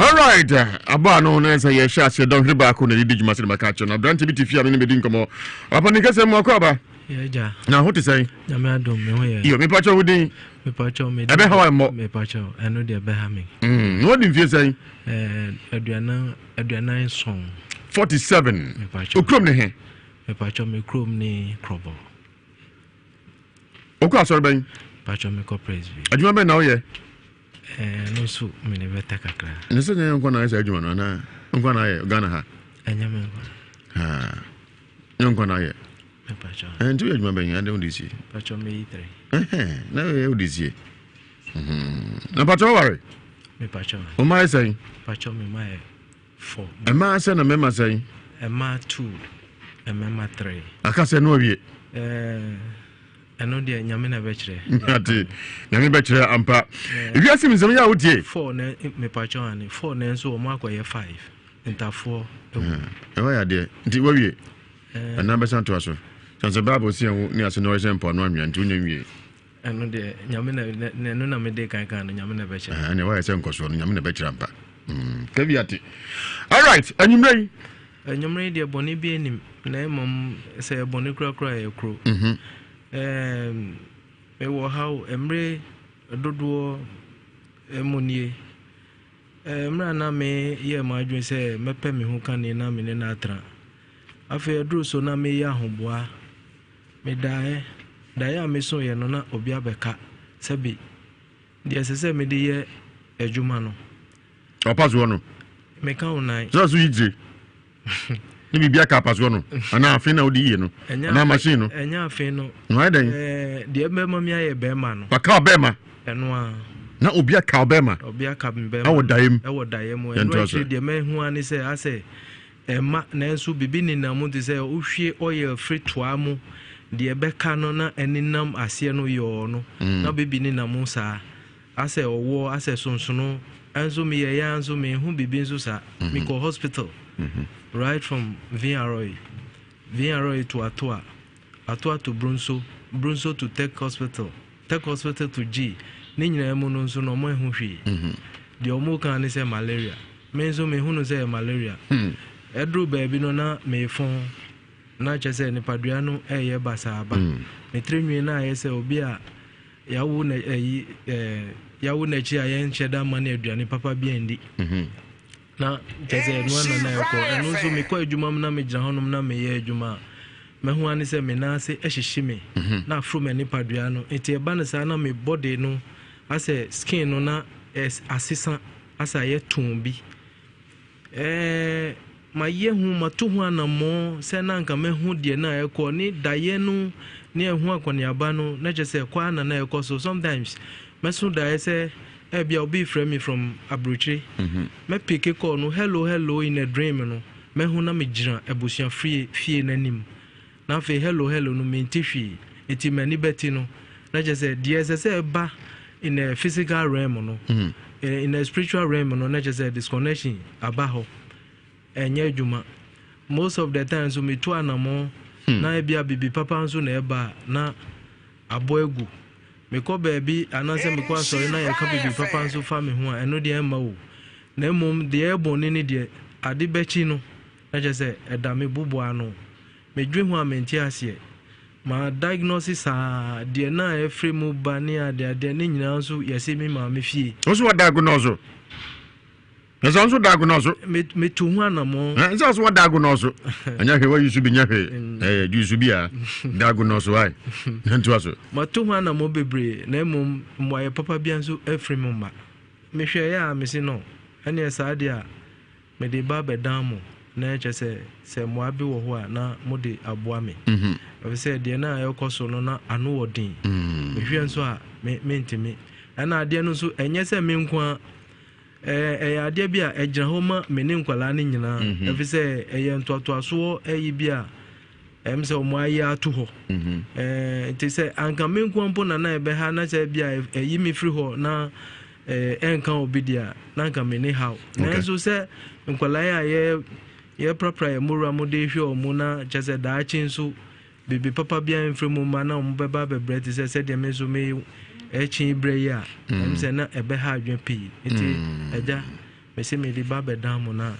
Alright, abɔ ano na sɛ yɛhyɛ aseɛ dɔnhwere baako na yɛdi dwuma sɛ de maka akyerɛ no. Aberante bi te fie a me ne bɛdi nkɔmmɔ. Papa ne kɛsɛ mu akɔ aba. Yɛgya. Na ho te sɛn? Nyame adom, me ho yɛ. Iyo, mepakyɛ wo din. Mepakyɛ me. Ɛbɛha wa mmɔ. Mepakyɛ ɛno deɛ ɛbɛha me. Na wadi mfie sɛn? 47. 47. Mepakyɛ. Okurom ne he? Mepakyɛ me kurom ne Krɔbɔ. Wokɔ asɔre bɛn? Mepakyɛ mekɔ Presby. Adwuma bɛn na woyɛ? Ɛno nso mene bɛta kakra. Ne sɛ nyɛ nkɔ na ayɛ sɛ adwuma no anaa nkɔ na ayɛ Ghana ha? Ɛnyɛ me nkɔ. Nyɛ nkɔ na ayɛ. Mepakyɛ. Nti woyɛ adwuma bɛn? Ade wode sie? Mepakyɛ meyi tere. Na woyɛ wode sie. Na pakyɛ woware? Mepakyɛ. Wo mma yɛ sɛn? Mepakyɛ me mma yɛ 4. Mmaa sɛn na mmarima sɛn? Mmaa 2, mmarima 3. Aka sɛ no awie. Ɛno deɛ Nyame na ɛbɛkyerɛ. Ate, Nyame bɛkyerɛ ampa. Ewiase mu nsɛm yɛ a wotie. 4 na mepakyɛ ane 4 na nso wɔn akɔyɛ 5 ntafoɔ. Ɛhɔ yɛ adeɛ nti wawie anaa bɛsan toa so. Sɛ sɛ Bible si ɛho ne ase na ɔyɛ sɛ mpoano anwea nti wonya nwie. Ɛno deɛ Nyame na ɛno na mede kan kan no Nyame na ɛbɛkyerɛ. Ɛnna wɔayɛ sɛ nkɔsoɔ no Nyame na ɛbɛkyerɛ ampa. Kabi ate. Alright, anwummerɛ yi. Anwummerɛ yi deɛ bɔne bi anim na mmom sɛ bɔne korakora yɛ koro. Mewɔ haw mmerɛ dodoɔ mu nie. Mmerɛ a na meyɛɛ m'adwene sɛ mɛpɛ me ho kane na me ne no atena. Afei ɛduru so na meyɛ ahoboa. Medaeɛ. Daeɛ a mesoeɛ no na obi abɛka sɛbe deɛ ɛsɛ sɛ mede yɛ adwuma no. Ɔpasoɔ no. Meka wo nan. Sɛ ɔso yi tire. Ne biribi aka apasoɔ no. Anaa afe na wode yie no. Anaa machine no. Ɛnyɛ afe no. Na wayɛ dɛn? Deɛ ɛbɛma mi ayɛ bɛrima no. Waka ɔbɛrima. Ɛno a. Na obi aka ɔbɛrima. Obi aka me bɛrima. Ɛwɔ daeɛ mu. Ɛwɔ daeɛ mu. Ɛno akyire deɛ mɛhu ara ne sɛ asɛ Ɛmma, nanso biribi nenam mu te sɛ wohwie oil firi toa mu, deɛ ɛbɛka no na ɛnenam aseɛ no yɔɔ no, na biribi nenam mu saa, asɛ ɔwoɔ, asɛ sonsono, nso meyɛeɛ ara nso menhu biribi nso saa. Mekɔ hospital right from VRA, VRA to Atoa, Atoa to Brunso, Brunso to Tech Hospital, Tech Hospital to G, ne nyinaa mu no nso no wɔn anhu hwee. Deɛ wɔn ka ne sɛ malaria. Me nso mehunu sɛ ɛyɛ malaria. Ɛduru baabi no na mefɔn, na kyerɛ sɛ nipadua no ɛreyɛ basaa ba. Me tiri nwi no ayɛ sɛ obi a yawo na ɛyi ɛɛ yawo n'akyi a yɛnhyɛ da mma no aduane papa bi andi. Na kyerɛ sɛ ɛno ana na ɛkɔ. Ɛno nso mekɔ adwuma mu na megyina hɔnom na meyɛ adwuma a, mɛho ara ne sɛ me nan ase hyehye me na aforo me nipadua no. Nti ɛba no saa na me body no asɛ skin no na asesa. Asa ayɛ too bi. Ɛɛ, mayɛ ho, mato ho anammɔn sɛ na anka mɛhu deɛ na ɛrekɔ ne daeɛ no ne ɛho akɔneaba no, na kyerɛ sɛ ɛkɔ ara na na ɛrekɔ so. Sometimes mɛso daeɛ sɛ ebia obi refrɛ me from aburokyire. Mɛpeke call no, hello hello in a dream no, mɛhu na megyina abusua fie fie no anim. Na afei hello hello no mente hwee, nti m'ani bɛte no, na kyerɛ sɛ deɛ ɛsɛ sɛ ɛba in a physical realm no, in a spiritual realm no, na kyerɛ sɛ disconnection aba hɔ, ɛnyɛ adwuma. Most of the time nso metu anamɔ na ebia biribi papa nso na ɛba a, na abɔ agu. Mekɔ baabi anaasɛ mekɔ asɔre na yɛka biribi papa nso fa me ho a, ɛno deɛ ɛmma o. Na mmom deɛ ɛyɛ bɔne ne deɛ, ade bɛkyi no, na kyerɛ sɛ ɛda me boboa ano. Medwen ho a mente aseɛ. Ma diagnose saa deɛ na ɛfiri mu ba ne adeadeɛ ne nyinaa nso yɛse me maame fie. Wo nso wa diagnose. Ɛsɛ nso diagnose. Metu ho anamɔ. Ɛsɛ nso wa diagnose. Ɛnyɛ hwee wa yusu bi nyɛ hwee. Ɛyɛ juice bi a diagnose wa. Ntoa so. Matu ho anamɔ bebree na mmom mmuayɛ papa bia nso afiri mu mma. Mehwɛeɛ a mese no ɛneɛ saa deɛ a Mede ba abɛdan mo, na kyerɛ sɛ, sɛ mmoa bi wɔ hɔ a, na mode aboa me. Efisɛ deɛ na ɛrekɔ so no, na ano wɔ den. Mehwɛ nso a, me, mentumi. Ɛna adeɛ no nso, ɛnyɛ sɛ me nko ara. Ɛɛ, ɛyɛ adeɛ bi a ɛgyina hɔ ma me ne nkwadaa no nyinaa. Efisɛ ɛyɛ ntoatoasoɔ ayi bi a ɛm sɛ wɔn ayɛ ato hɔ. Ɛɛ, nti sɛ anka me nko ara mpo na na ɛbɛha na sɛ bi a ɛyi me firi hɔ na ɛnka obi deɛ a, na anka me ne haw. Nanso sɛ nkwadaa yi a yɛ yɛprapra yɛn mmowura mu de hwɛ wɔn na kyerɛ sɛ daakye nso biribi papa biara mfiri mu mma na wɔn bɛba abɛbrɛ te sɛ sɛdeɛ me nso me ɛkyi brɛ yi a, ɛm sɛ na ɛbɛha adwene pii. Nti agya. Mese mede ba bɛdan mo na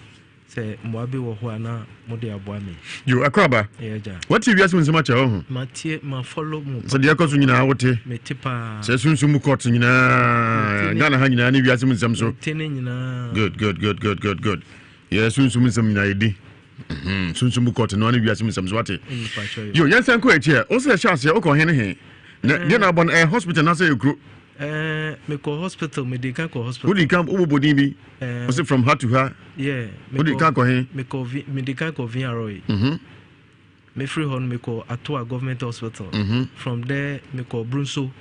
sɛ mmoa bi wɔ hɔ a na mode aboa me. Yo, ɛkɔ aba. Ɛyɛ agya. Wate wiase mu nsɛm akyɛ wɔ ho. Matie, ma follow mu. Sɛ deɛ ɛkɔ so nyinaa wote. Mete paa. Sɛ sunsum mu court nyinaa, Ghana ha nyinaa ne wiase mu nsɛm so. Mete ne nyinaa. Good, good, good, good, good, good. Yɛ sunsum nsɛm nyinaa yɛdi. Sunsum mu court no ne wiase mu nsɛm so wate. Yo, yɛn sɛn kɔ akyi ɛ. Wo sɛ ɛhyɛ aseɛ wokɔ he ne he. Na deɛ na abɔ no ɛyɛ hospital na sɛ ɛyɛ kuro. Eh, mekɔ hospital, mede kan kɔ hospital. Wodi kan wobɔbɔ din bi. Eh, Wose from ha to ha. Yeah. Wodi kan kɔ he? Mekɔ mede kan kɔ VRA. Mefiri hɔ no mekɔ Atoa Government Hospital. From there mekɔ Brunso.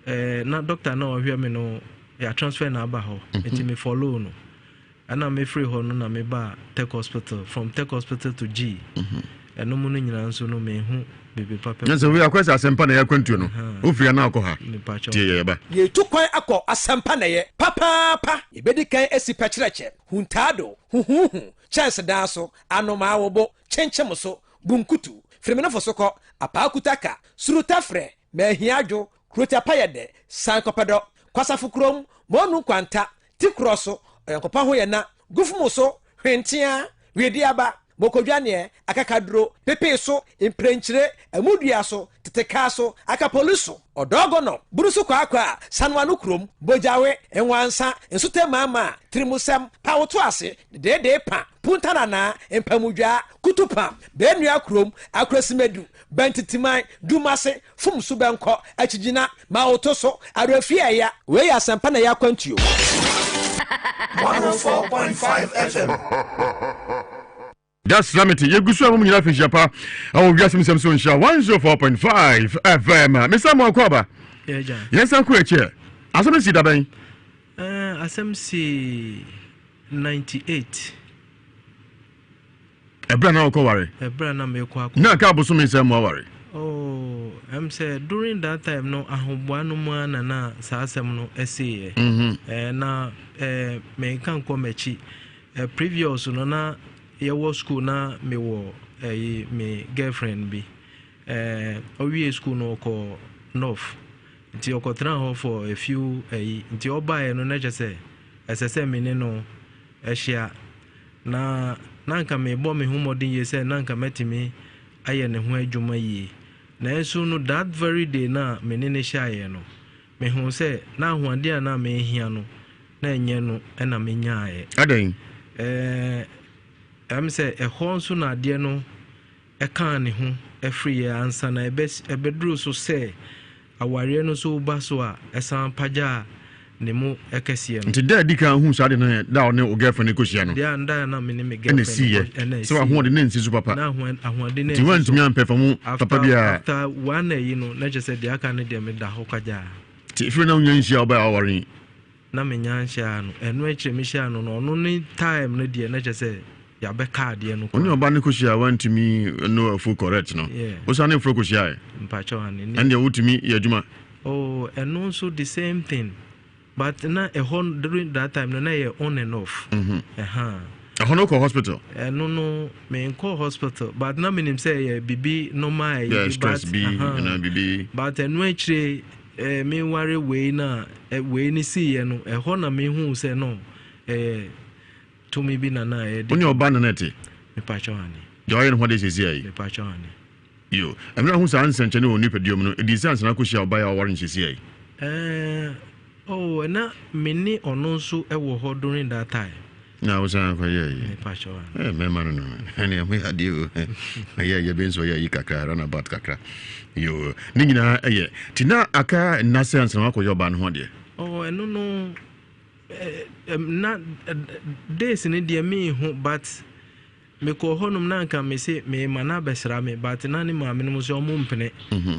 Eh, na doctor na ɔhwɛ me no, ya transfer na aba hɔ. Nti me follow no. Ɛna mefiri hɔ no na mebaa Tech Hospital, from Tech Hospital to G. Ɛno mu no nyinaa nso no menhu biribi papa. Nyɛ sɛ wei akɔyɛ sɛ asɛmpa na ɛyɛ akwantuo no, wofiri ha na wokɔ ha. Tie yɛ yɛba. Yɛretu kwan akɔ asɛmpa na ɛyɛ papaapa. Yɛbɛdi kan asi pɛkyerɛkyɛ, huntaado, huhuuhu, kyɛnsedan so, anomaa wobo, kyenkyem so, bunkutu, firimenofo so kɔ, apaakutaka, surutafrɛ, mahiadwo, kurotiapayɛdɛ, sankɔpɛdɔ, kwasafo kurom, mɔnu nkwanta, Ti korɔ so, ɔyɔnkopa ho yɛ na, gufumu so, hwenteaa, wedeaba, mokodwaneɛ, akakaduro, pepee so, mprɛnkyire, amudua so, tetekaa so, akapoli so, ɔdɔɔgɔnɔ, bunu so kwaakwa, sanoano kurom, bogyawe, nwansa, nsotɛ maamaa, tirimusɛm, pawoto ase, dedeedee pa, puntananaa, mpamudwaa, kutupa, bɛɛnua kurom, akurasimedu, Bɛntitiman, Dumase, Fum so bɛnkɔ, Akyigyina, ma woto so, Awerɛfie a ɛya. Wei yɛ asɛmpa na ɛyɛ akwantuo. 104.5 FM. That's Lamity. Yɛgu so a mom nyina afinhyia pa ɛwɔ wiase mu nsɛm so nhyira 104.5 FM. Mesa mo akɔ aba. Yɛnsan kɔ akyi ɛ. Asɛm si da bɛn? Asɛm si 98. Ɛberɛ a na wokɔ ware? Ɛberɛ a na mekɔ akɔ. Na aka abosome sɛ mo aware? Oh, ɛm sɛ during that time no ahoboa no mu ara na na saa asɛm no ɛsiiɛ. Eh, na eh, menka nkɔ m'akyi. Eh, previous no na yɛwɔ school na mewɔ ɛyi eh, me girlfriend bi. Eh, ɔwie school no ɔkɔ north. Nti ɔkɔtena hɔ for a few ɛyi. Nti ɔbaeɛ no na kyerɛ sɛ ɛsɛ sɛ me ne no ɛhyia. Na na anka merebɔ me ho mmɔden yie sɛ na anka mɛtumi ayɛ ne ho adwuma yie. Nanso no that very day no a me ne no hyiaeɛ no, mehuu sɛ na ahoɔden a na mehia no, na ɛnyɛ no na menyaeɛ. Adɛn? Ɛɛ, ɛm sɛ ɛhɔ nso na adeɛ no ɛkaa ne ho firiiɛ ansa na ɛbɛduruu so sɛ awareɛ no nso ba so a, ɛsan pagyaa ne mu kɛseɛ no. Nti da a ɛdi kan wohuu saa ade no yɛ da a ɔne wo girlfriend no kɔhyia no? Deɛ da a na me ne me Ɛna girlfriend ɛsiiɛ no ɛna sɛ w'ahoɔden no ansi so papa. Na ahoɔden no Nti ansi so. woantumi ampɛfɔmu papa biara. After one ayi no, na kyerɛ sɛ deɛ aka no deɛ meda hɔ kwagyaa. Nti ɛfiri na wonya nhyia ɔbaa a waware yi? Na menya nhyiaa no. Ɛno akyire mehyiaa no no, ɔno ne time no deɛ na kyerɛ sɛ yɛabɛka adeɛ no Ɔne ɔba no kɔhyia a wantumi no afu correct no. Yeah. Wosan ne foforɔ kɔhyiaeɛ? Mpakyɛw ane. Ɛndeɛ wotumi yɛ adwuma? Oh, ɛno nso the same thing. But na ɛhɔ during that time no na ɛyɛ on and off. Ɛha. Ɛhɔ no wokɔ hospital? Ɛno no menkɔ hospital but na menim sɛ ɛyɛ biribi normal ɛyɛ Yeah, stress bi anaa biribi. But ɛno akyire eh, meware wei na eh, wei ne siiɛ no ɛhɔ na mehuu sɛ no ɛyɛ tumi bi na na ɛyɛ de. Wo ne ɔba na na ɛte? Mepakyɛw ane. Deɛ ɔyɛ ne ho adeɛ seesei ayi? Mepakyɛw ane. Yo, ɛmmerɛ a wohu saa nsɛnkyɛnne wɔ wo nipadua mu no, ɛdii sɛ ansa na akɔhyia ɔbaa yi a waware no seesei ayi? Eh, oh, na me ne ɔno nso wɔ hɔ during that time. Na wosan kɔyɛ yi? Mepakyɛw ane. Eh, mmarima no no, ɛne ɛho yɛ adeɛ o. Ɛyɛ yɛ bi nso ɔyɛ yi kakra, runabout kakra. Yo, ne nyinaa ɛyɛ. Ti na aka nna sɛ ansa na wakɔyɛ ɔbaa no ho adeɛ? Oh, ɛno no, na days no deɛ menhu but mekɔɔ hɔnom na anka mese mema no abɛsra me but na ne maame nom nso ɔmo mpene.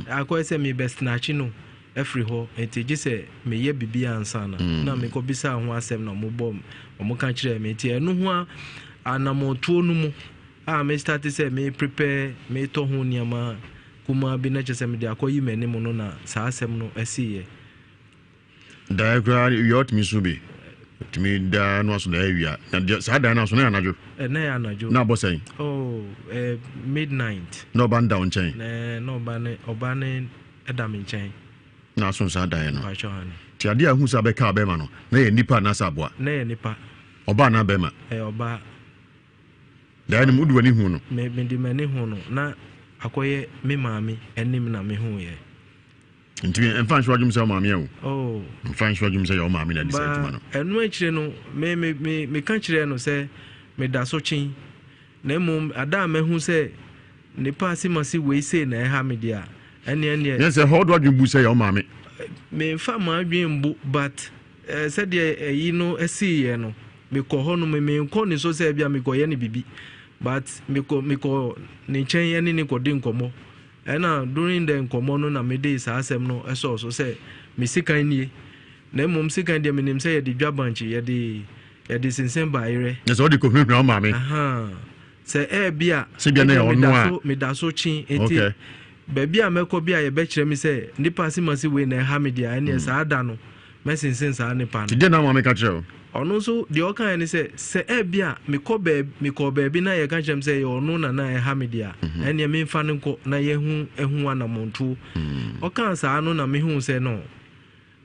Akɔyɛ sɛ mebɛsnatche no afiri hɔ nti gye sɛ meyɛ biribi ansa na na mekɔbisaa ho asɛm na ɔmo bɔ ɔmo ka kyerɛɛ me nti ɛno ho anamɔtuo no mu a me starte sɛ me prepare metɔ ho nneɛma kumaa bi na kyerɛ sɛ mede akɔyi m'anim no na saa asɛm no asiiɛ. Daeɛ koraa wia ɔtumi so bi tumi daa no aso daeɛ wia na deɛ saa daeɛ no aso na yɛ anadwo. Ɛna yɛ anadwo. Na abɔ sɛn. Oh eh, midnight. Na ɔba no da wo nkyɛn. Na na ɔba ne ɔba ne ɛda me nkyɛn. Na aso saa daeɛ no. Mpakyɛw ane. Ti adeɛ a ehu sɛ abɛka abɛma no na yɛ nipa anaasɛ aboa. Na yɛ nipa. Ɔbaa anaa bɛrima? Ɛyɛ ɔbaa. Daeɛ no mu wode w'ani hu no? Me mede m'ani hu no na akɔyɛ me maame anim na mehuiɛ. Nti mfa nhyɛ w'adwene sɛ wo maame awu. Oh. Mfa nhyɛ w'adwene sɛ yɛ wo maame na adi saa adwuma no. Ɛno akyire no me me me meka kyerɛɛ no sɛ meda so kyen na mmom ada a mahu sɛ nipa asemase wei sei na ɛha me deɛ a ɛneɛ neɛ. Yɛn sɛ hɔ wode w'adwene bu sɛ yɛ wo maame. Memfa m'adwene mbu but eh, sɛdeɛ ɛyi no siiɛ no mekɔ hɔ no menkɔ ne so sɛ ebia mekɔyɛ no biribi but mekɔ mekɔ ne nkyɛn ɛne ne kɔdi nkɔmmɔ Ɛna during the nkɔmmɔ no na mede saa asɛm no sɔɔ so sɛ me sekan nie na mmom sekan deɛ menim sɛ yɛde dwa bankye yɛde yɛde sensɛn baayerɛ. Na sɛ wode kɔhunahuna wo maame. Sɛ ɛɛbi a sɛ bia na yɛ ɔno a meda so kye nti okay. Baabi a mɛkɔ bi a yɛbɛkyerɛ me sɛ nipa asemase wei na ɛha me deɛ ɛneɛ saa da no mɛsensen saa nipa no. Nti deɛ na maame ka kyerɛ wo? Ɔno nso deɛ ɔkaeɛ ne sɛ, sɛ ebia mekɔ baabi, mekɔɔ baabi na yɛka kyerɛ me sɛ ɛyɛ ɔno na na ɛha me deɛ a, mhm. ɛnneɛ memfa no nkɔ na yɛhu ɛho anammɔntuo. Mm. Ɔkaa saa no na mehuu sɛ no,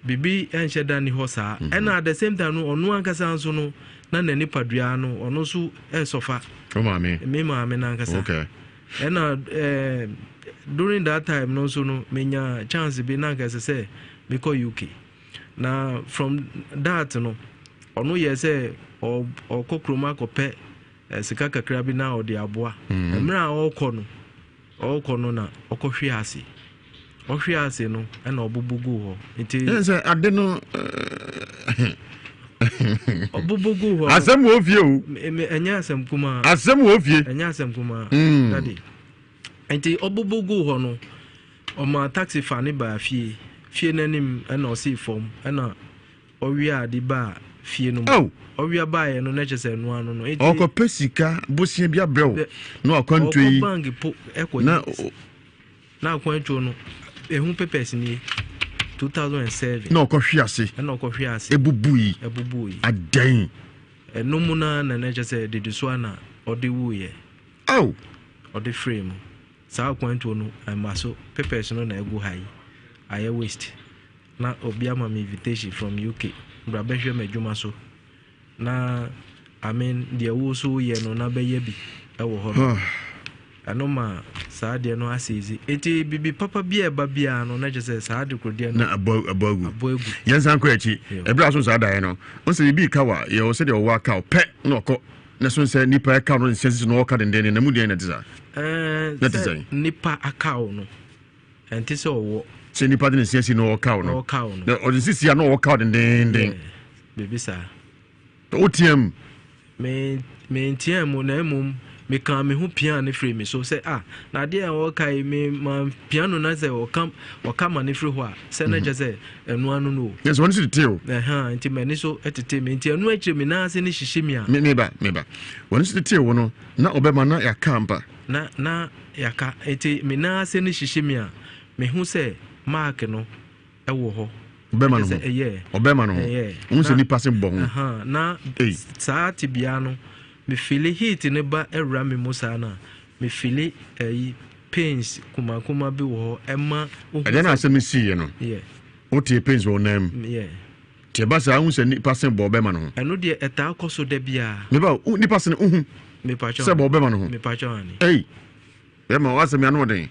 biribi nhyɛ da ni hɔ saa. Mhm. Ɛna at the same time no, ɔno ankasa nso no, na n'anipadua no, ɔno nso ɛresɔfa. Wo maame? Me maame no ankasa. Okay. Ɛna eh, during that time no nso no, menya chance bi na anka ɛsɛ sɛ mekɔ UK. Na from that no, ɔno yɛ sɛ ɔkɔ kurom akɔpɛ eh, sika kakra bi na ɔde aboa. Mm. Mmerɛ a ɔrekɔ no, ɔrekɔ no na ɔkɔhwe ase. Ɔhwe ase no ɛna ɔbubu gu hɔ. Nti. Ɛn sɛ ade no. Eh, ɔbubu gu hɔ. Asɛm wɔ fie o. Ɛnyɛ asɛm kumaa. Asɛm wɔ fie. Ɛnyɛ asɛm kumaa. Mm. Daddy. Nti ɔbubu gu hɔ no. Ɔmaa taxi faa no baa fie. Fie no anim na ɔsii fam na ɔwea ade baa fie no mu. Oh! Ɔwea baeɛ no na kyerɛ sɛ ɛno ano no. Enti Ɔkɔpɛ sika bosea bi abrɛ wo na wakwantuo yi ɔkɔ bank po ɛkɔ na na akwantuo no ehu papers nie 2007. Na ɔkɔhwe ase. Ɛna ɔkɔhwe ase. Ebubu yi. Ebubu yi. Adɛn. Ɛno mu na na na kyerɛ sɛ dedesoa na ɔde wuiɛ. Oh! Ɔde free mu. Saa akwantuo no ɛmma so, papers no na ɛgu ha yi, ayɛ waste. Na obi ama me invitation from UK, bra bɛhwɛ m'adwuma so. Na I mean deɛ wo so woyɛ no na bɛyɛ bi ɛwɔ hɔ no. Ɛno ma saa deɛ no asɛzi. Nti bibi papa bi a ɛba biara no na kyerɛ sɛ saa dekorodeɛ no na abɔ abɔ agu. Abɔ agu. Yɛn san kɔ akyi. Ɛberɛ a so saa daeɛ no, ɔsɛ biribi ka wa yɛ wɔ sɛdeɛ ɔwɔ aka wo pɛ na ɔkɔ. Na so sɛ nipa ɛka no nsɛ sisi na ɔka dendenden na mu deɛ na ɛte saa. Ɛɛ na ɛte sɛn? Nipa akaw no ɛnte sɛ ɔwɔ. Sɛ nipa de ne nsa si na ɔkaw no. Ɔkaw no. Na ɔde sisi a na ɔkaw dendenden. Biribi saa. Woteɛ mu. Me menteɛ mu na mmom mekaa me ho piaa no firii me so sɛ ah na adeɛ a ɔreka yi me ma pia no na sɛ ɔka ɔka ma no firi hɔ a sɛ na kyɛ sɛ ɛno ano no o. Yɛ sɛ wɔn si tete o. Ɛhan nti m'ani so tete me nti ɛno akyire me nan ase no hyehye me a. Me me ba me ba wɔn si tete wo no na ɔbɛma na yaka ampa. Na na yaka nti me nan ase no hyehye me a mehu sɛ mark no wɔ hɔ. Ɔbɛma no ho. Ɔbɛma no ho. Wohu sɛ nipa se bɔ ho. Na saa tebea no, me fili heat no ba awura me mu saa na me fili ɛyi pains kumakuma bi wɔ hɔ ɛma. Ɛdɛ na asɛm no siiɛ no. Wotie pains wɔ nan mu. Nti ɛba saa wohu sɛ nipa se bɔ ɔbɛma no ho. Ɛno deɛ ɛtaa kɔ so da biara. Meba nipa se no wohu sɛ bɔ ɔbɛma no ho. Mepatwa ane. Ei bɛma w'asɛm yɛ ano ɔden.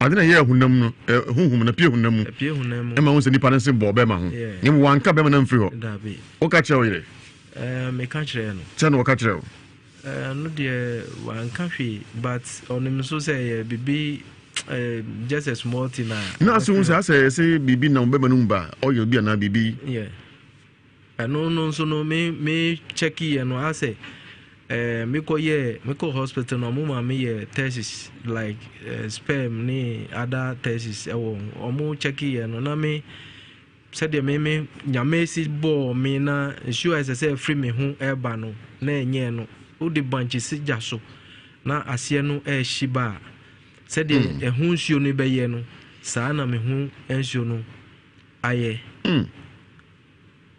Ade na ɛyɛ honam no, honhom no, apue honam mu. Apue honam mu. Ɛma wohu sɛ nipa no nse bɔ ɔbɛrima ho. Na mmom wanka bɛrima no amfiri hɔ. Dabi. Woka kyerɛ wo yere? Ɛɛ, meka kyerɛɛ no. Sɛ na ɔka kyerɛ wo? Ɛɛ, no deɛ wanka hwee, but ɔnim nso sɛ ɛyɛ biribi ɛɛ just a small thing a. Na ase hu sɛ asɛ ɛsɛ biribi nam bɛrima no mu ba, ɔyɛ obi anaa biribi. Yeah. Ɛno no nso no me me check yɛ no asɛ eh, me kɔ yɛ me kɔ hospital no ɔmo ma me yɛ tests like eh, sperm ne other tests ɛwɔ ɔmo check yɛ no na me sɛdeɛ me me nyame si bɔɔ me na nsuo a ɛsɛ sɛ ɛfiri me ho ɛreba no na ɛnyɛ no wode bankye si gya so na aseɛ no ɛrehye ba a sɛdeɛ hmm. ɛho nsuo no bɛyɛ no saa na me ho nsuo no ayɛ. Mm.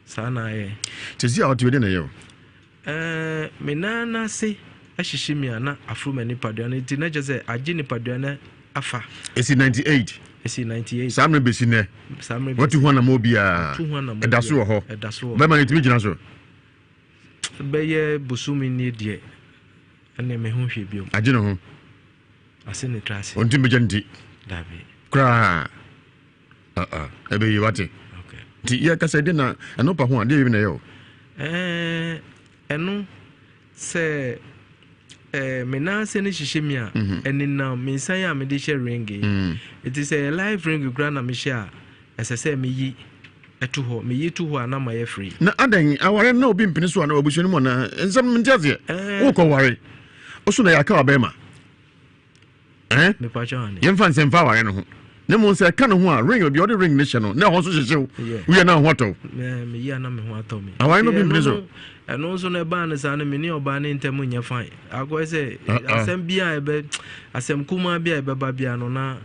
Saa na ayɛ. Sisi a ɔte odi na ɛyɛ o. Ɛɛ me nan n'ase ahyehye mi a na aforo ma nipadua no nti na kyerɛ sɛ agye nipadua no afa. Esi 98. Esi 98. Saa mmerɛ besi nɛ. Saa mmerɛ besi. Watu ho anamɔ biara. Watu ho anamɔ biara. Ɛda so wɔ hɔ. Ɛda so wɔ hɔ. Bɛma no etumi gyina so. Bɛyɛ bosome nie deɛ, ɛnneɛ me ho hwɛ biom. Agye ne ho. Ase ne tra ase. Ɔnti mbɛgya ne ti. Dabi. Koraa. Ɛbɛyie wate. Nti yɛ kasa deɛ na ɛno pa ho a deɛ bi na ɛyɛ o. Ɛɛ ɛno sɛ ɛɛ me nan ase no hyehyɛ mi a mhm. ɛnenam me nsa yi a mede hyɛ ring yi. Mm. Nti sɛ ɛyɛ life ring koraa na mehyɛ a ɛsɛ sɛ meyi ɛto hɔ meyi to hɔ a na mayɛ free. Na adan aware na obi mpene so a na wabusua no mu anaa nsɛm nte aseɛ. Wokɔ ware ɔso na yɛaka wabɛrima. Eh? Yɛmfa nsɛmfa aware no ho. Na mmom sɛ ɛka ne ho a ring obi ɔde ring ne hyɛ no na ɛhɔ nso hyehyew. Woyɛ na ho atɔ. Meyi a na me ho atɔ me. Aware no bi mpene so. Ɛno nso no ɛbaa no saa no me ne ɔbaa ne ntam nyɛ fine. Akɔyɛ sɛ asɛm bi a ɛbɛ asɛm kumaa bi a ɛbɛba bia no na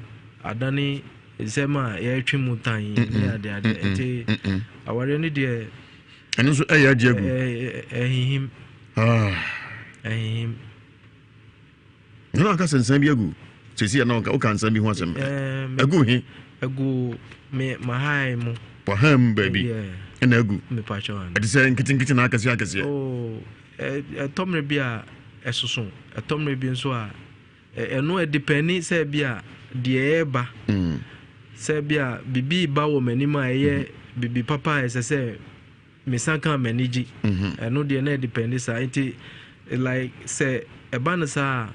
adane nsɛm a yɛretwe mu tan ne ade ade. Nti aware no deɛ ɛno nso ɛyɛ agye agu. Ɛhihim. Ɛhihim. Na aka sɛ nsan bi agu sɛsi na woka nsan bi ho asɛm agu he agu me mahae mu wahan mu baabi ɛna agu ɛte sɛ nketenkete na akɛseɛ akɛseɛ oh, ɛtɔ mmerɛ bi a ɛsoso ɛtɔ mmerɛ bi nso a ɛno ɛdepɛni sɛ bi a deɛ ɛreba mm. sɛ bi a biribi ba wɔ m'anim a ɛyɛ mm-hmm. biribi papa a ɛsɛ sɛ Mesan ka a m'ani gye. Ɛno deɛ na ɛdepɛnde saa nti like sɛ ɛba no saa a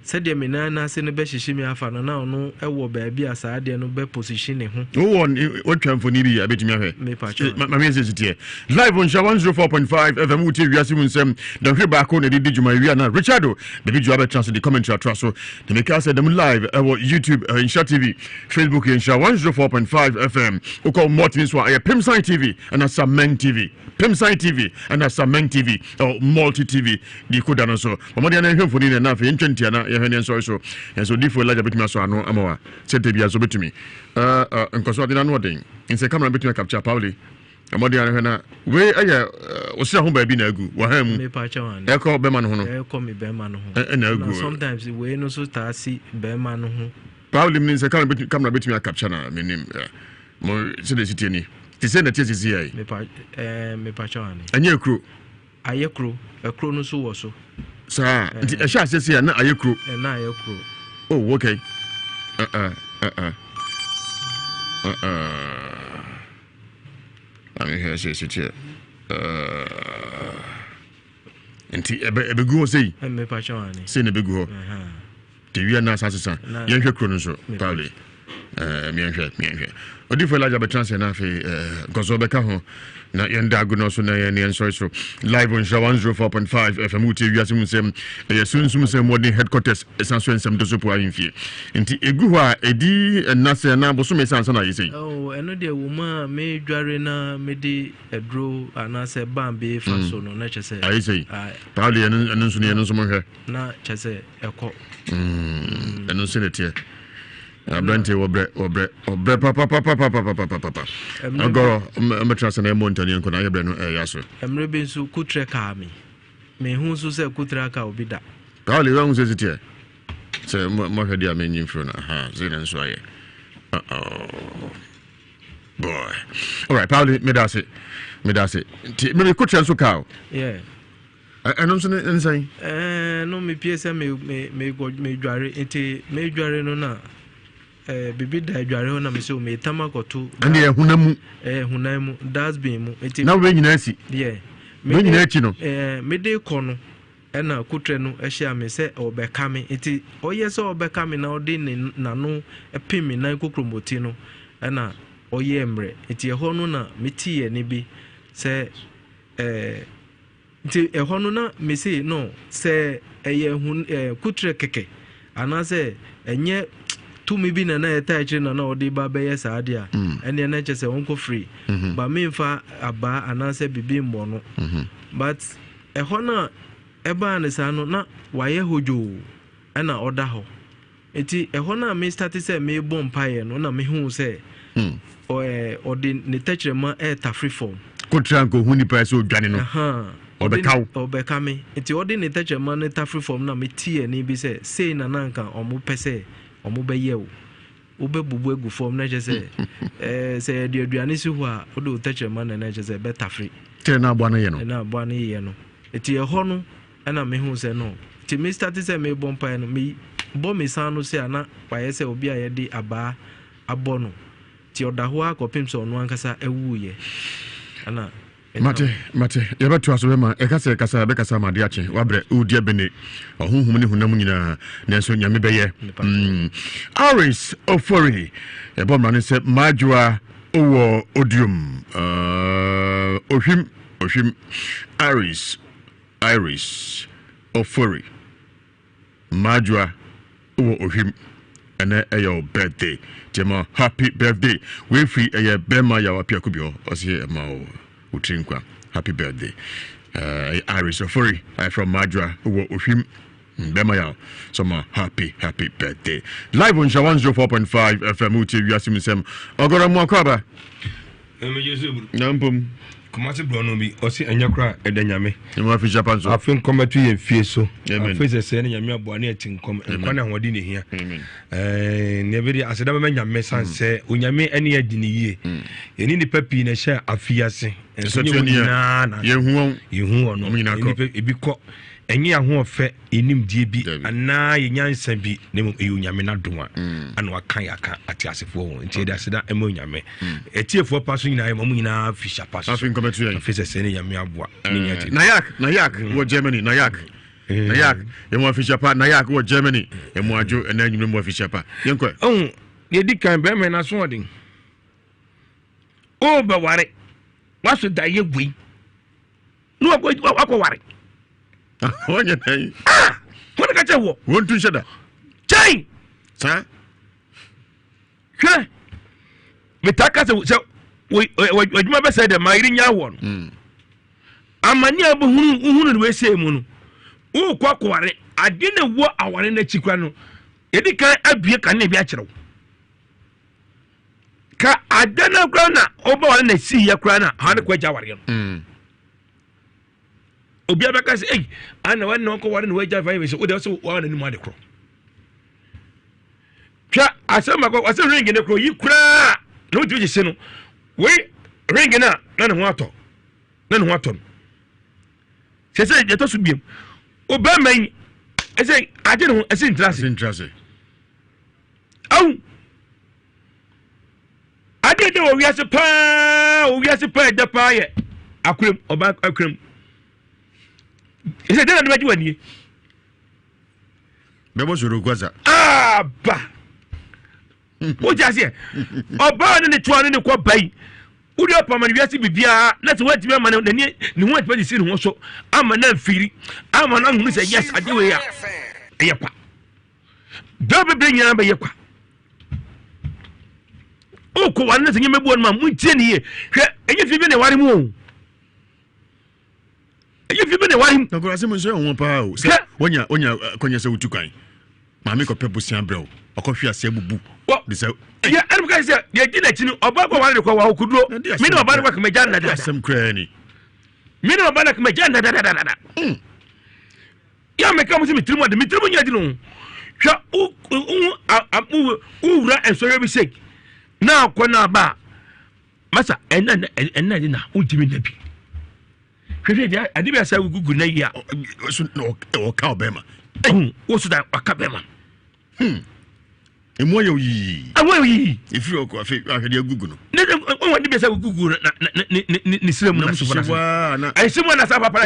sɛdeɛ me nan no ase no bɛhyehye me afa no na ɔno wɔ baabi a saa adeɛ no bɛ position ne ho. Wowɔ watwa mfoni bi a bɛtumi ahwɛ. Mepakyɛ. Ma me sɛ siteɛ. Live on Nhyira 104.5 FM wotie wiase mu nsɛm dɔnhwere baako na ɛde di dwuma awia na Richardo David Dua bɛtena so de commentary atoa so. Na meka sɛ dɛm live ɛwɔ YouTube Nhyira TV, Facebook yɛ Nhyira 104.5 FM. Wokɔ Multi nso a ɛyɛ Pimsan TV. ɛna Sameng TV, Pimsan TV, ɛna Sameng TV, ɛwɔ Multi TV de ko da no so. Wɔn de nhwɛ mfoni na na afei ntwa ntia na yɛhwɛ ne nsɔre so. Ɛnso odifo Elijah betumi asɔ ano ama wa sɛ da bia so betumi. Ɛɛ ɛɛ nkɔso ade na ano ɔden. Nsɛ kamera betumi akapcha Pauli. Wɔn de ahwɛ na wei ɛyɛ ɔsira ho baabi na agu wɔ ha mu. Ɛkɔ bɛma no ho no. Ɛkɔ mi bɛma no ho. Ɛna agu. Na sometimes wei no so taa si bɛma no ho. Pauli mi nsɛ kamera betumi akapcha na menim. Mo sɛdeɛ ɛsi teɛ ni. Te sɛ nɛteɛ sisi yɛ. Mepa ɛɛ mepa kyɛw ane. Ɛnyɛ ekuro. Ayɛ kuro ɛkuro no so wɔ so. Saa nti ɛhyɛ aseɛ sɛ na ayɛ kuro. Ɛna ayɛ kuro. Oh okay. Uh uh uh uh. Uh uh. Maame hwɛ sɛ ɛsi teɛ. Uh. Nti ɛbɛ ɛbɛgu hɔ sei. Mepa kyɛw ane. Sei na ɛbɛgu hɔ. Te wia na asase sa. Yɛnhwɛ kuro no nso, Pauli. Eh, yɛnhwɛ, yɛnhwɛ. Odifo Elijah bɛtena ase na afei eh, nkɔsoɔ bɛka ho na yɛnda agonɔ so na yɛn yɛnsɔre so. Live on Nhyira 104.5 FM wotie wiase mu nsɛm ɛyɛ sunsum sɛ mmɔden headquarters ɛsan so nsɛm do so po ahemfie. Nti egu hɔ a ɛdi ɛnna sɛ anaa bosome sɛ ansa na ayɛ sei. Oh, ɛno deɛ wɔ mu a medware na mede aduro anaasɛ ban bi fa so no na kyɛ sɛ ayɛ sei. Pauli ɛno nso ne ɛno nso monhwɛ. Na kyɛ sɛ ɛkɔ. Mm, ɛno nso na ɛteɛ. Aberante wɔbrɛ wɔbrɛ wɔbrɛ papapapapapapapa. Agorɔ mbɛtena sɛ na ɛmmɔ ntani nkɔ na ayɛ brɛ no ɛyɛ aso. Mmerɛ bi nso kutrɛ kaa me. Mehu nso sɛ kutrɛ aka obi da. Pauli wahu sɛ si teɛ. Sɛ mohwɛ deɛ a menyi mfiri no aha sei na nso ayɛ. Uh-oh. Boy. All right, Pauli, meda ase. Meda ase. Nti meme kutrɛ nso kaa o. Yeah. Ɛno nso ne nsɛn? Ɛɛ no mepie sɛ me me mekɔ medware nti medware no na ɛɛ bibi da adware hɔ na mesɛ o metam akɔto. Ɛne yɛ honam mu. Ɛɛ honam mu dustbin mu nti. Na wei nyinaa si. Yɛ. Wei nyinaa akyi no. Ɛɛ mede kɔ no ɛna kutrɛ no ɛhyia me sɛ ɔbɛka me nti ɔyɛ sɛ ɔbɛka me na ɔde ne n'ano pem me nan kokromoti no ɛna ɔyɛɛ mmerɛ nti ɛhɔ no na metii ɛne bi sɛ ɛɛ. Nti ɛhɔ no na mese no sɛ ɛyɛ hun ɛɛ kutrɛ kɛkɛ anaasɛ ɛnyɛ tumi bi na na ɛtaa akyire na na ɔde ba bɛyɛ saa adeɛ a mm. ɛnneɛ na ɛkyɛ sɛ ɔnkɔ firi mm-hmm. ba memfa abaa anaasɛ biribi mmɔ no mm-hmm. but ɛhɔ no a ɛbaa ne saa no na wayɛ hodwoo ɛna ɔda hɔ Nti ɛhɔ no a me starte sɛ merebɔ mpaeɛ no na mehuu sɛ ɔde ne tɛkyerɛma retafere fam. Kotra nka ohu nipa sɛ odwane no. Ɔbɛka wo. Ɔbɛka me. Nti ɔde ne tɛkyerɛma no tafere fam na metee ɛne bi sɛ sei na na anka ɔmo pɛ sɛ ɔmo bɛyɛ wo. Wobɛbubu agu fam na kyerɛ sɛ ɛɛ sɛ yɛde aduane si hɔ a wode wo tɛkyerɛma na na kyerɛ sɛ ɛbɛtafere. Kyerɛ na aboa no yɛ no. Na aboa no yɛ no. Nti ɛhɔ no ɛna mehu sɛ no. Nti me start sɛ mebɔ mpaeɛ no, mebɔ me san no sɛ a na wayɛ sɛ obi a yɛde abaa abɔ no. Nti ɔda hɔ ara kɔpem sɛ ɔno ankasa awuiɛ. Ɛna Mate, mate, yɛbɛtoa so bɛma ɛka sɛ kasa bɛkasa ama ade akye wabrɛ wodi abene ɔhonhom ne honam nyinaa nanso nyame bɛyɛ mm. Aris Ofori ɛbɔ mmara ne sɛ madwoa wɔ odium uh, ohwim ohwim Aris Iris Ofori Madwoa wɔ ohwim ɛnɛ ɛyɛ wo birthday nti ɛma happy birthday wei firi ɛyɛ bɛrima yaw apiako bi hɔ ɔse ɛma wo wo tiri nkwa happy birthday ɛyɛ Iris Ofori ɛyɛ from Madwoa wɔ ohwim bɛrima yaw so ma happy happy birthday live on Nhyira 104.5 FM wotie wiase mu nsɛm ɔgɔrɔ mu akɔ aba Na mpom. Kumasi borɔno bi, ɔse ɛnyɛ koraa ɛda Nyame. Ɛmu afi hyɛ pa nso. Afe nkɔm bɛto yɛn fie so. Amen. Afe sɛsɛɛ ne Nyame aboa ne ɛte nkɔm. Nkwa ne ahoɔden na ehia. Amen. Ɛɛ nea ɛbɛdi aseda bɛma Nyame san mm. sɛ Onyame ɛne adi ne yie. Mm. Yɛne nipa pii na ɛhyɛ afe yi ase. Nso nyɛ wɔn nyinaa na yɛhu wɔn. Yɛhu wɔn no. Nipa ebi kɔ ɛnyɛ ahoɔfɛ yɛn nimdeɛ bi anaa yɛn nyansa bi na mmom ɛyɛ onyame n'adom a mm. ana waka yɛ aka ateasefoɔ ho nti yɛde aseda ɛma onyame mm. atiefoɔ pa so nyinaa yɛma mo nyinaa fi hyɛ pa so afei sɛ sɛ ne nyame aboa ne nya eh, nayak nayak mm. wɔ germany nayak nayak yɛmu afihyɛ pa nayak wɔ germany yɛmu adwo ɛna anwummerɛ mu afihyɛ pa yɛnkɔ ɔhu yɛdi kan bɛrima no aso ɔden wobɛware waso da yɛ wei ne wakɔ ware. Wɔnyɛ dɛn. Ah! Wɔn ka kyɛ wɔ. Wɔn tu nhyɛ da. Kyɛn. Saa. Hwɛ. Metaa ka sɛ sɛ w'adwuma bɛsɛ dɛ maa yere nya wɔ no. Hmm. Amane a wobɛhunu wohunu no wɔasɛe mu no wokɔ akɔware ade na ɛwɔ aware no akyi kora no yɛdi kan abue kanea bi akyerɛ wo ka ada no koraa na ɔba ware na si yɛ koraa na ha ne kɔ agya awareɛ no mm. obiara bɛka sɛ ei ana wane na ɔnkɔ ware na wagya fa yɛ sɛ wode sɛ wɔa n'anim ade korɔ hwɛ asɛm baako asɛm ring ne korɔ yi koraa na wotumi gyese no wei ring no a na ne ho atɔ na ne ho atɔ no sɛ sɛ yɛtɔ so biam obɛma yi ɛsɛ agye ne ho ɛsɛ ntra ase awu Adeɛ ɛdɛ wɔ wiase paa wɔ wiase paa ɛdɛ paa yɛ akuram ɔbaa akuram ɛsɛ dɛ na de bɛgye w'anie. Bɛbɔ soro kwasa. Aba wogye aseɛ ɔbaa ne ne toa ne ne kɔ ba yi wode ɔpama no wiase biribiara na sɛ woantumi ama no n'ani ne ho antumi asisi ne ho so ama no amfiri ama no ahunu sɛ yes adeɛ wei a ɛyɛ kwa Dɔn bebree nyinaa bɛyɛ kwa. Wokɔ ware no sɛ nyɛma bu ɔno ma montie ne yie. Hwɛ, ɛnyɛ fie bi na ɛware mu o. Ɛnyɛ fie bi na ɛware mu. Na kɔrɔ asɛm nso yɛ wɔn paa o. Sɛ wonya wonya kɔnyɛ sɛ wotu kwan. Maame kɔpɛ bosia brɛ o. Ɔkɔhwe ase abubu. De sɛ. Ɛyɛ ɛnum ka sɛ deɛ di n'akyi no ɔbaa kɔ ware de kɔ wɔ akuduro. Mi na ɔbaa no kɔ kɛmɛ gya ndadada. Asɛm koraa ni. Mi na ɔbaa no kɛmɛ gya ndadadada. Hmm. Yɛ a meka mo sɛ me tirim ade, me tirim nyɛ den o. Hwɛ wo wo wowura nsɔhwɛ bi sɛ na akɔ na aba a masa ɛna ɛna de na wontumi nna bi. Hwehwɛ deɛ ade bi asa gugu na yi a. So na ɔka ɔbɛrima. Wo so da ɔka bɛrima. Hmm. Emu ayɛ yii. Emu ayɛ yii. Efiri ɔkɔ afei ahwɛ deɛ gugu no. Ne ne wɔn ade bi asa gugu na ne ne ne ne srɛ mu na so fana. Na ɛsɛ mu na sa papa.